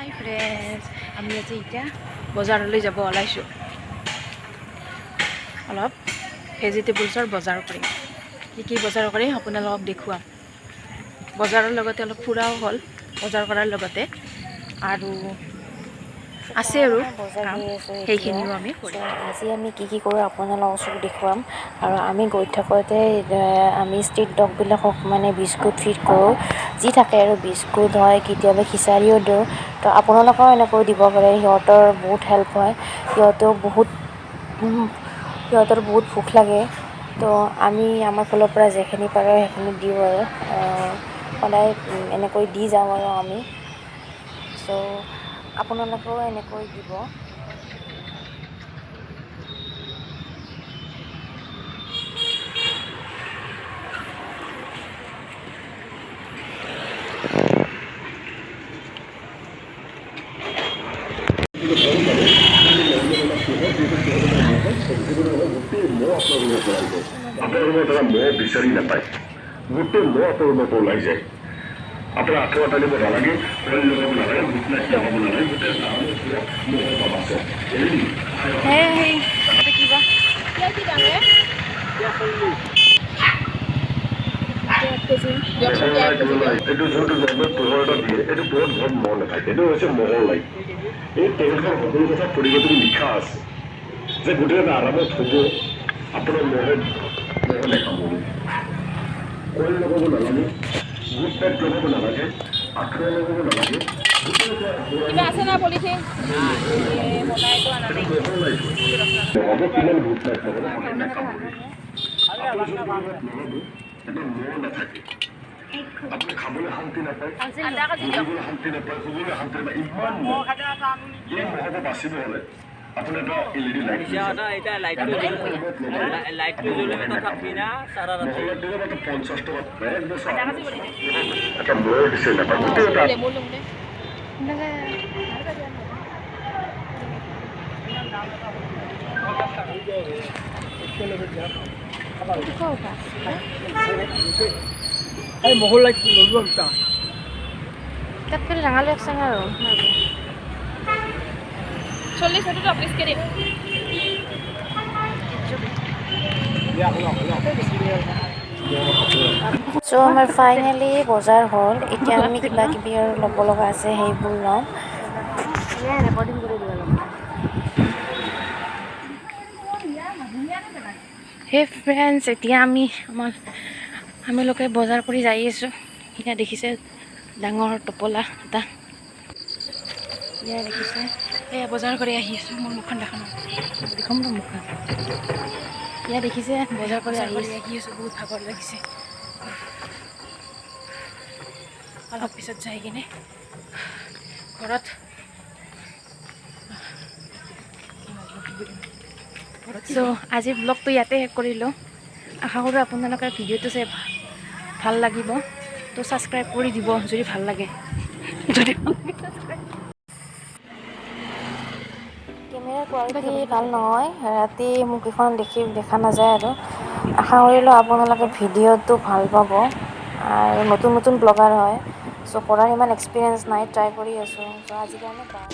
হাই friends, আমি আজি এতিয়া বজাৰলৈ যাব ওলাইছোঁ। অলপ ভেজিটেবলছৰ বজাৰ কৰিম। কি কি বজাৰ কৰিম আপোনালোকক দেখুৱাম। বজাৰৰ লগতে অলপ ফুৰাও হ'ল বজাৰ কৰাৰ লগতে আৰু আছে আৰু বজাৰ কাম কৰি আছোঁ এতিয়া। সেইখিনিও আমি কৰিম। চ' আজি আমি কি কি কৰোঁ আপোনালোকৰ ওচৰত দেখুৱাম। আৰু আমি গৈ থাকোঁতে আমি ষ্ট্ৰীট ডগবিলাকক মানে বিস্কুট ফিড কৰোঁ, যি থাকে আৰু বিস্কুট হয়, কেতিয়াবা খিচাৰিও দিওঁ। তো আপোনালোকেও এনেকৈ দিব পাৰে, সিহঁতৰ বহুত হেল্প হয়। সিহঁতৰ বহুত ভোক লাগে। তো আমি আমাৰ ফালৰ পৰা যিখিনি পাৰোঁ সেইখিনি দিওঁ আৰু সদায় এনেকৈ দি যাওঁ আৰু আমি। চ' আপোনালোকেও এনেকৈ দিব। গোটেই মহ আপোনাৰ ৰুমৰ পৰা আহিব। আপোনাৰ ৰুমত এটা মহ বিচাৰি নাপায়, গোটেই মহ আপোনাৰ ৰুমৰ পৰা ওলাই যায়। আপোনাৰ আঁঠুৱা টানিব নালাগে, কইল লগাব নালাগে, গুড নাইট লগাব নালাগে, গোটেই মহৰ পৰা বাচক। এৰি সেই কিবা এইটো যোনটো নৰ্মেল পোহৰ এটা দিয়ে, এইটো পোহৰত ঘৰত মহ নাথাকে। এইটো হৈছে মহৰ লাইট। এই টেংকৰ সকলো কথা পৰিৱৰ্তন লিখা আছে যে গোটেই এটা আৰামত হ'ব, আপোনাৰ মহে নাকামোৰে। কইল লগাব নালাগে, গুড নাইট লগাব নালাগে, আঁঠুৱা লগাব নালাগে, গোটেই কিবা আছে না পলিথিন বনাইতো আনা নাই। মহৰ লাইট লগাব, কিমান গুড নাইট লগাব, মহে নাকামোৰে। আপুনি যোনটো ৰুমত লগাব, এটা মহ নাথাকে। আপুনি খাবলৈ শান্তি নাপায়, 0.5 কেজি দিয়ক। বহিবলৈ শান্তি নাপায়, শুবলৈ শান্তি নাপায়, ইমান মহ। এই মহৰ পৰা বাচিব হ'লে আপুনি এটা এল ই ডি লাইট লৈ যাওক। লাইটটো জ্বলিলে থাকবি না সাৰা ৰাতি। মহৰ লাইট দিলে মাত্ৰ 50 টকা, এক বছৰ এটা মহ বিচাৰি নাপায়, গোটেই এটা নেমু ল'ম দে। এই মহৰ লাইট ললো দুটা। তাতকৈ ৰাঙালী একচাং আৰু 40 সেইটো 30কে দিম। চ' আমাৰ ফাইনেলি বজাৰ হ'ল। এতিয়া আমি কিবা কিবি আৰু ল'ব লগা আছে, সেইবোৰ ল'ম। ৰেকৰ্ডিং কৰি দিব লাগিব। হে ফ্ৰেণ্ডছ, এতিয়া আমি আমাৰ আমিলোকে বজাৰ কৰি যাই আছোঁ। এতিয়া দেখিছে ডাঙৰ টোপোলা এটা, এয়া দেখিছে। এয়া বজাৰ কৰি আহি আছোঁ। মোৰ মুখখন দেখা নাই, দেখোন মোৰ মুখখন। এয়া দেখিছে, বজাৰ কৰি আহি আছোঁ। বহুত ভাগৰ লাগিছে। অলপ পিছত যাই কিনে ঘৰত। চ' আজিৰ ব্লগটো ইয়াতে শেষ কৰিলোঁ। আশা কৰোঁ আপোনালোকে ভিডিঅ'টো চাই ভাল লাগিব। তো ছাবস্ক্ৰাইব কৰি দিব যদি ভাল লাগে, যদি ভাল লাগে। কেমেৰাৰ কোৱালিটি ভাল নহয়, ৰাতি মুখকেইখন দেখা নাযায়। আৰু আশা কৰিলোঁ আপোনালোকে ভিডিঅ'টো ভাল পাব। আৰু নতুন নতুন ব্লগাৰ হয়, চ' কৰাৰ ইমান এক্সপিৰিয়েঞ্চ নাই, ট্ৰাই কৰি আছোঁ। চ' আজিৰ কাৰণে বাই।